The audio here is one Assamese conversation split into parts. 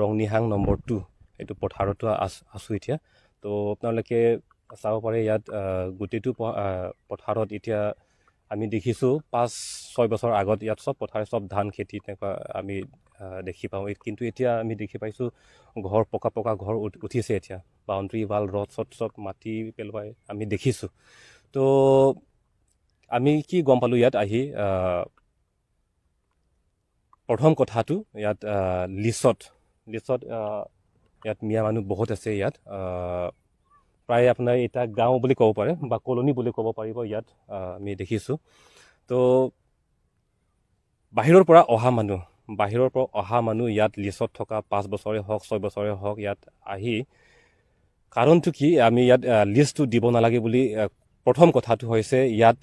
ৰংনিহাং নম্বৰ 2, এইটো পথাৰতো আছোঁ এতিয়া। তো আপোনালোকে চাব পাৰে, ইয়াত গোটেইটো পথাৰত এতিয়া আমি দেখিছোঁ, 5-6 বছৰ আগত ইয়াত চব পথাৰে চব ধান খেতি তেনেকুৱা আমি দেখি পাওঁ। কিন্তু এতিয়া আমি দেখি পাইছোঁ ঘৰ, পকা পকা ঘৰ উঠিছে এতিয়া। বাউণ্ডেৰী ৱাল, ৰড চড চব মাটি পেলোৱাই আমি দেখিছোঁ। তো আমি কি গম পালোঁ ইয়াত আহি? প্ৰথম কথাটো, ইয়াত লিচত ইয়াত মিয়া মানুহ বহুত আছে। ইয়াত প্ৰায় আপোনাৰ এটা গাঁও বুলি ক'ব পাৰে বা কলনী বুলি ক'ব পাৰিব, ইয়াত আমি দেখিছোঁ। তো বাহিৰৰ পৰা অহা মানুহ ইয়াত লিচত থকা 5 বছৰে হওক, 6 বছৰে হওক, ইয়াত আহি কাৰণটো কি, আমি ইয়াত লিষ্টটো দিব নালাগে বুলি প্ৰথম কথাটো হৈছে, ইয়াত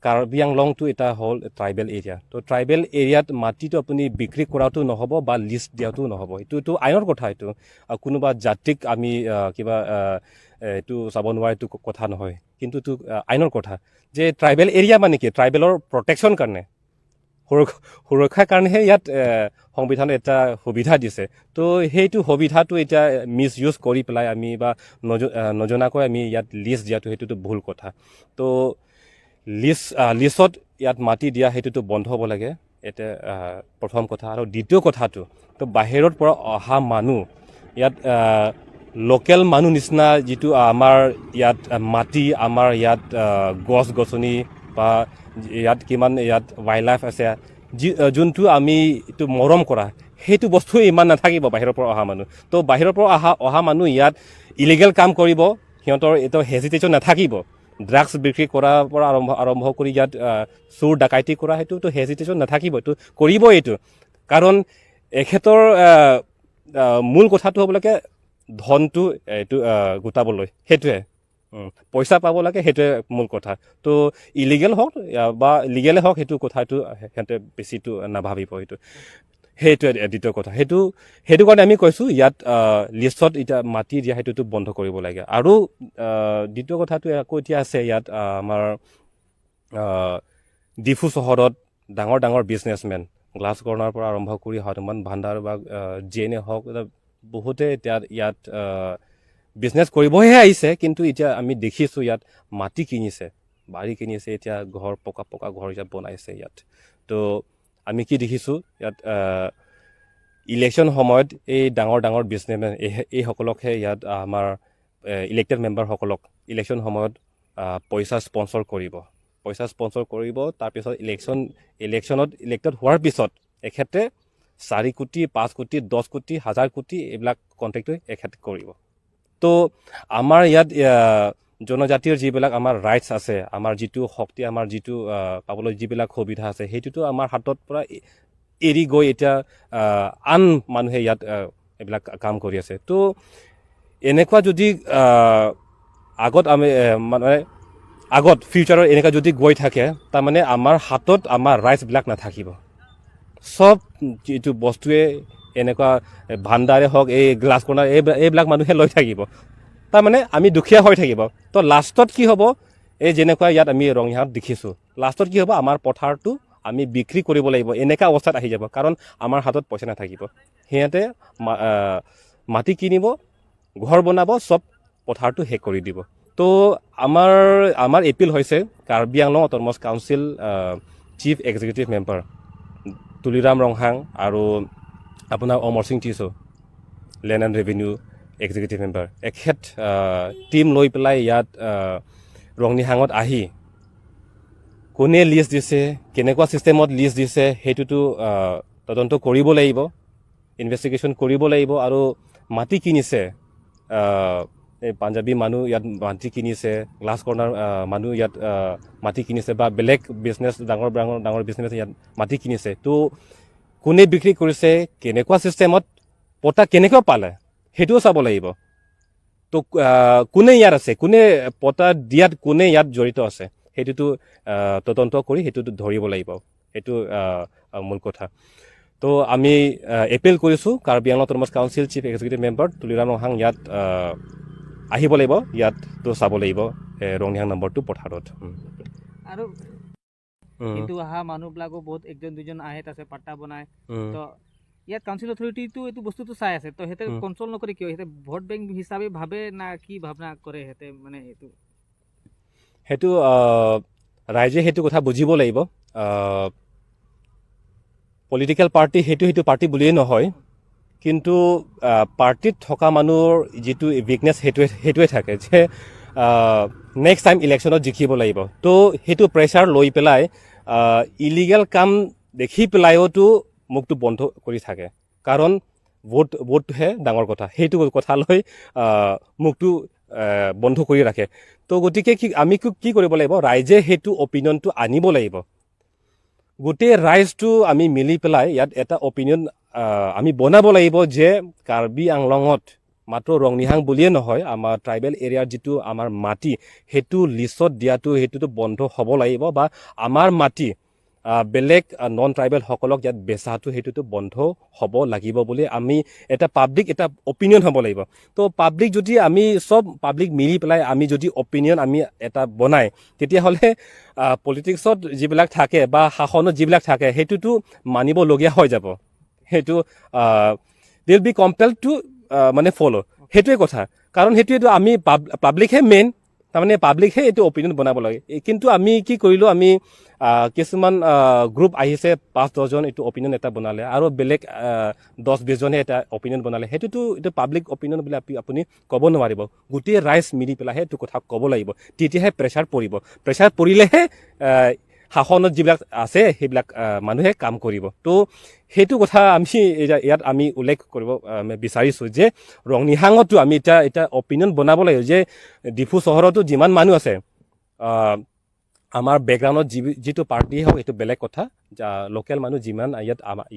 কাৰ্বি আংলংটো এটা হ'ল ট্ৰাইবেল এৰিয়া। তো ট্ৰাইবেল এৰিয়াত মাটিটো আপুনি বিক্ৰী কৰাটো নহ'ব বা লিষ্ট দিয়াটো নহ'ব। এইটোতো আইনৰ কথা। এইটো কোনোবা জাতিক আমি কিবা এইটো চাব নোৱাৰে, এইটো কথা নহয়। কিন্তু এইটো আইনৰ কথা যে ট্ৰাইবেল এৰিয়া মানে কি, ট্ৰাইবেলৰ প্ৰটেকশ্যন কাৰণে, সুৰক্ষাৰ কাৰণেহে ইয়াত সংবিধানে এটা সুবিধা দিছে। তো সেইটো সুবিধাটো এতিয়া মিছ ইউজ কৰি পেলাই আমি বা নজনাকৈ আমি ইয়াত লিষ্ট দিয়াটো, সেইটোতো ভুল কথা। তো লিষ্টত ইয়াত মাটি দিয়া, সেইটোতো বন্ধ হ'ব লাগে। এতিয়া প্ৰথম কথা। আৰু দ্বিতীয় কথাটো, তো বাহিৰৰ পৰা অহা মানুহ ইয়াত লোকেল মানুহ নিচিনা যিটো আমাৰ ইয়াত মাটি, আমাৰ ইয়াত গছ গছনি বা ইয়াত কিমান ইয়াত ৱাইল্ড লাইফ আছে, যি যোনটো আমি এইটো মৰম কৰা, সেইটো বস্তু ইমান নাথাকিব বাহিৰৰ পৰা অহা মানুহ। তো বাহিৰৰ পৰা অহা মানুহ ইয়াত ইলিগেল কাম কৰিব, সিহঁতৰ এইটো হেজিটেশ্যন নাথাকিব। ড্ৰাগছ বিক্ৰী কৰাৰ পৰা আৰম্ভ কৰি ইয়াত চোৰ ডাকাইতি কৰা, সেইটোতো হেজিটেশ্যন নাথাকিব, এইটো কৰিবই এইটো। কাৰণ এখেতৰ আহ, আহ, মূল কথাটো হ'ব লাগে ধনটো এইটো গোটাবলৈ, সেইটোৱে পইচা পাব লাগে, সেইটোৱে মূল কথা। তো ইলিগেল হওক বা লিগেলে হওক, সেইটো কথাটো সিহঁতে বেছিটো নাভাবিব। সেইটোৱে দ্বিতীয় কথা। সেইটো কাৰণে আমি কৈছোঁ, ইয়াত লিষ্টত এতিয়া মাটি দিয়া, সেইটোতো বন্ধ কৰিব লাগে। আৰু দ্বিতীয় কথাটো আকৌ এতিয়া আছে, ইয়াত আমাৰ ডিফু চহৰত ডাঙৰ ডাঙৰ বিজনেছমেন, গ্লাছ কৰ্ণাৰ পৰা আৰম্ভ কৰি হনুমান ভাণ্ডাৰ বা জে এনে হওক, এটা বহুতে এতিয়া ইয়াত বিজনেছ কৰিবহে আহিছে। কিন্তু এতিয়া আমি দেখিছোঁ, ইয়াত মাটি কিনিছে, বাৰী কিনিছে, এতিয়া ঘৰ, পকা পকা ঘৰ ইয়াত বনাইছে ইয়াত। তো আমি কি দেখিছোঁ ইয়াত, ইলেকশ্যন সময়ত এই ডাঙৰ ডাঙৰ বিজনেছমেন এইসকলকহে ইয়াত আমাৰ ইলেক্টেড মেম্বাৰসকলক ইলেকশ্যন সময়ত পইচা স্পনচৰ কৰিব, পইচা স্পনচৰ কৰিব। তাৰপিছত ইলেকশ্যনত ইলেক্টেড হোৱাৰ পিছত এখেতে 4 কোটি, 5 কোটি, 10 কোটি, হাজাৰ কোটি এইবিলাক কণ্ট্ৰেক্টটো এখেতে কৰিব। তো আমাৰ ইয়াত জনজাতিৰ যিবিলাক আমাৰ ৰাইটছ আছে, আমাৰ যিটো শক্তি, আমাৰ যিটো পাবলৈ যিবিলাক সুবিধা আছে, সেইটোতো আমাৰ হাতত পৰা এৰি গৈ এতিয়া আন মানুহে ইয়াত এইবিলাক কাম কৰি আছে। তো এনেকুৱা যদি আগত আমি মানে আগত ফিউচাৰত এনেকুৱা যদি গৈ থাকে, তাৰমানে আমাৰ হাতত আমাৰ ৰাইটছবিলাক নাথাকিব। চব যিটো বস্তুৱে এনেকুৱা ভাণ্ডাৰে হওক, এই গ্লাছ কৰ্ণাৰ, এইবিলাক মানুহে লৈ থাকিব। তাৰমানে আমি দুখীয়া হৈ থাকিব। তো লাষ্টত কি হ'ব? এই যেনেকুৱা ইয়াত আমি ৰঙিয়াত দেখিছোঁ, লাষ্টত কি হ'ব? আমাৰ পথাৰটো আমি বিক্ৰী কৰিব লাগিব, এনেকুৱা অৱস্থাত আহি যাব। কাৰণ আমাৰ হাতত পইচা নাথাকিব। সিহঁতে মাটি কিনিব, ঘৰ বনাব, চব পথাৰটো শেষ কৰি দিব। তো আমাৰ এপিল হৈছে, Karbi Anglong autonomous council chief executive member Tuliram Ronghang আৰু আপোনাৰ Amar Singh Tisso, land and revenue executive member, এখেত টীম লৈ পেলাই ইয়াত ৰংনিহাঙত আহি কোনে লিষ্ট দিছে, কেনেকুৱা ছিষ্টেমত লিষ্ট দিছে, সেইটোতো তদন্ত কৰিব লাগিব, ইনভেষ্টিগেশ্যন কৰিব লাগিব। আৰু মাটি কিনিছে, এই পাঞ্জাবী মানুহ ইয়াত মাটি কিনিছে, গ্লাছ কৰ্ণাৰ মানুহ ইয়াত মাটি কিনিছে বা বেলেগ বিজনেছ, ডাঙৰ ডাঙৰ ডাঙৰ বিজনেছ ইয়াত মাটি কিনিছে। তো কোনে বিক্ৰী কৰিছে, কেনেকুৱা ছিষ্টেমত পটা কেনেকুৱা পালে, সেইটোও চাব লাগিব। তো কোনে ইয়াত আছে, কোনে পটা দিয়াত কোনে ইয়াত জড়িত আছে, সেইটোতো তদন্ত কৰি সেইটোতো ধৰিব লাগিব। সেইটো মূল কথা। তো আমি এপিল কৰিছোঁ, Karbi Anglong autonomous council chief executive member Tuliram Ronghang ইয়াত আহিব লাগিব, ইয়াততো চাব লাগিব ৰংনিহাং নম্বৰটো পথাৰত। আৰু কিন্তু অহা মানুহবিলাকো বহুত, একজন দুজন আহে, তাৰপিছত পাট্টা বনায়। তো ইয়াত কাউন্সিল অথৰিটিটো এইটো বস্তুটো চাই আছে, তো সিহঁতে কণ্ট্ৰল নকৰে কিয়? সিহঁতে ভোট বেংক হিচাপে ভাবে না কি ভাৱনা কৰে সিহঁতে মানে এইটো? সেইটো ৰাইজে সেইটো কথা বুজিব লাগিব। পলিটিকেল পাৰ্টি সেইটো পাৰ্টি বুলিয়েই নহয়, কিন্তু পাৰ্টিত থকা মানুহৰ যিটো উইকনেছ সেইটোৱে থাকে যে নেক্সট টাইম ইলেকশ্যনত জিকিব লাগিব। তো সেইটো প্ৰেছাৰ লৈ পেলাই ইলিগেল কাম দেখি পেলাইওতো মুখটো বন্ধ কৰি থাকে, কাৰণ ভোটটোহে ডাঙৰ কথা। সেইটো কথা লৈ মুখটো বন্ধ কৰি ৰাখে। তো গতিকে কি আমি কি কি কৰিব লাগিব? ৰাইজে সেইটো অপিনিয়নটো আনিব লাগিব। গোটেই ৰাইজটো আমি মিলি পেলাই ইয়াত এটা অপিনিয়ন আমি বনাব লাগিব যে কাৰ্বি আংলঙত মাত্ৰ ৰংনিহাং বুলিয়ে নহয়, আমাৰ ট্ৰাইবেল এৰিয়াৰ যিটো আমাৰ মাটি, সেইটো লিষ্টত দিয়াটো সেইটোতো বন্ধ হ'ব লাগিব বা আমাৰ মাটি বেলেগ নন ট্ৰাইবেলসকলক ইয়াত বেচাটো সেইটোতো বন্ধ হ'ব লাগিব বুলি আমি এটা পাব্লিক এটা অপিনিয়ন হ'ব লাগিব। তো পাব্লিক যদি আমি চব পাব্লিক মিলি পেলাই আমি যদি অপিনিয়ন আমি এটা বনাই, তেতিয়াহ'লে পলিটিক্সত যিবিলাক থাকে বা শাসনত যিবিলাক থাকে, সেইটোতো মানিবলগীয়া হৈ যাব। সেইটো they will be compel to মানে ফ'ল'। সেইটোৱে কথা, কাৰণ সেইটোৱেতো আমি পাব্লিকহে মেইন, তাৰমানে পাব্লিকহে এইটো অপিনিয়ন বনাব লাগে। কিন্তু আমি কি কৰিলোঁ? আমি কিছুমান গ্ৰুপ আহিছে 5-10জন, এইটো অপিনিয়ন এটা বনালে আৰু বেলেগ 10-20জনে এটা অপিনিয়ন বনালে। সেইটোতো এইটো পাব্লিক অপিনিয়ন বুলি আপুনি ক'ব নোৱাৰিব। গোটেই ৰাইজ মিলি পেলাইহে এইটো কথা ক'ব লাগিব, তেতিয়াহে প্ৰেছাৰ পৰিব। প্ৰেছাৰ পৰিলেহে শাসনত যিবিলাক আছে, সেইবিলাক মানুহে কাম কৰিব। তো সেইটো কথা আমি এতিয়া ইয়াত আমি উল্লেখ কৰিব বিচাৰিছোঁ যে ৰংনিহাঙতো আমি এতিয়া এটা অপিনিয়ন বনাব লাগিব যে ডিফু চহৰতো যিমান মানুহ আছে, আমাৰ বেকগ্ৰাউণ্ডত যিটো পাৰ্টি হওক এইটো বেলেগ কথা, লোকেল মানুহ যিমান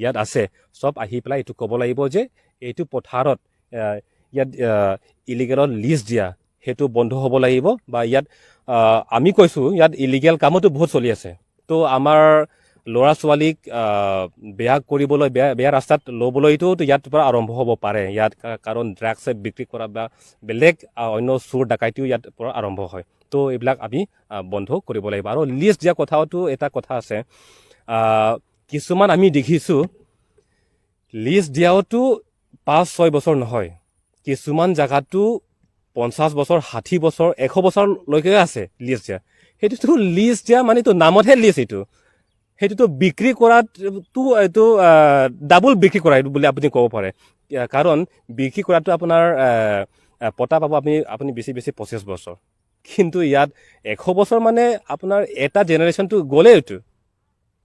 ইয়াত আছে, চব আহি পেলাই এইটো ক'ব লাগিব যে এইটো পথাৰত ইয়াত ইলিগেলত লিষ্ট দিয়া সেইটো বন্ধ হ'ব লাগিব। বা ইয়াত আমি কৈছোঁ, ইয়াত ইলিগেল কামতো বহুত চলি আছে। তো আমাৰ ল'ৰা ছোৱালীক বেয়া কৰিবলৈ, বেয়া বেয়া ৰাস্তাত ল'বলৈতো ইয়াত পৰা আৰম্ভ হ'ব পাৰে ইয়াত, কাৰণ ড্ৰাগছ বিক্ৰী কৰা বা বেলেগ অন্য চোৰ ডাকাইতিও ইয়াত পৰা আৰম্ভ হয়। তো এইবিলাক আমি বন্ধ কৰিব লাগিব। আৰু লিষ্ট দিয়া কথাওতো এটা কথা আছে। কিছুমান আমি দেখিছোঁ, লিষ্ট দিয়াওতো 5-6 বছৰ নহয়, কিছুমান জেগাতো 50 বছৰ, 60 বছৰ, 100 বছৰলৈকে আছে লিষ্ট দিয়া। সেইটোতো লিষ্ট দিয়া মানে এইটো নামতহে লিষ্ট, এইটো সেইটোতো বিক্ৰী কৰাটো এইটো ডাবল বিক্ৰী কৰা এইটো বুলি আপুনি ক'ব পাৰে। কাৰণ বিক্ৰী কৰাটো আপোনাৰ পটা পাব আপুনি বেছি বেছি 25 বছৰ, কিন্তু ইয়াত 100 বছৰ মানে আপোনাৰ এটা জেনেৰেশ্যনটো গ'লেই এইটো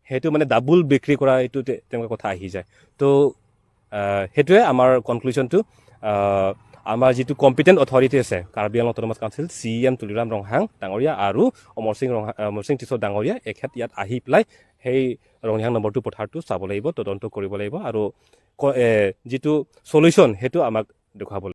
সেইটো মানে ডাবল বিক্ৰী কৰা এইটো তেনেকুৱা কথা আহি যায়। তো সেইটোৱে আমাৰ কনক্লুজনটো। আমাৰ যিটো কম্পিটেণ্ট অথৰিটি আছে, Karbi Anglong autonomous council, CM Tuliram Ronghang ডাঙৰীয়া আৰু অমৰ সিং টিছ ডাঙৰীয়া, এখেত ইয়াত আহি পেলাই সেই ৰংহাং নম্বৰটো পথাৰটো চাব লাগিব, তদন্ত কৰিব লাগিব আৰু যিটো চলিউশ্যন সেইটো আমাক দেখুৱাব লাগিব।